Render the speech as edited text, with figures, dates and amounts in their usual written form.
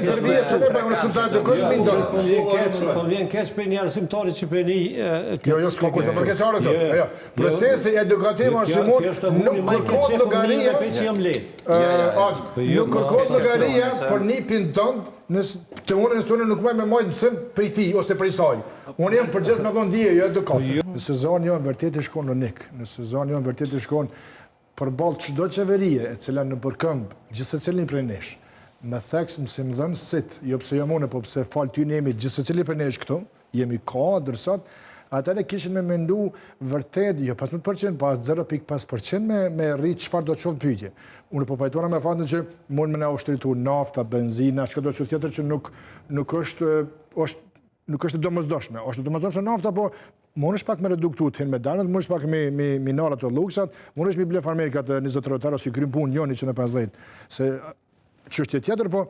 Çështjen e tërbijës unë e bëj, unë s'un ta edukoj fëmin tënd. Po vjen keq, po vjen keq prej një arsimtari që prej një. Jo, jo, s'ka kush të bërë keqardhje këtu. Jo, jo. Procesi edukativ arsimor nuk kërkohet llogaria. Nuk kërkohet llogaria për nipin tënd, nëse të unë nëse unë nuk muj me majt mësim prej tij ose prej saj. Unë jam përgjegjës me dhon dije, jo edukatë. Nëse zani jonë vërtet i shkon unik, nëse zani jonë vërtet i shkon Përballë çdo qeverie e cila nëpërkëmb gjithsecilin prej nesh, me theks mësimdhënësit, jo pse jam unë, po pse falë tyne jemi gjithsecili prej nesh këtu, jemi kuadër sot, atëherë kishin me mendu vërtet, jo 15%, po as 0,5% me rrit çfarëdo qoftë pyetje. Unë po pajtohna me faktin që mund me na u shtrejtu nafta, benzina, çkado qoftë tjetër që nuk nuk është është nuk është e domosdoshme. Është e domosdoshme nafta, po mundesh pak me reduktu të hinë me dalët, mundesh pak me me me nal ato luksat, mundesh mi ble farmerkat 20 euro si kryn punë, jo 150. Se çështje tjetër, po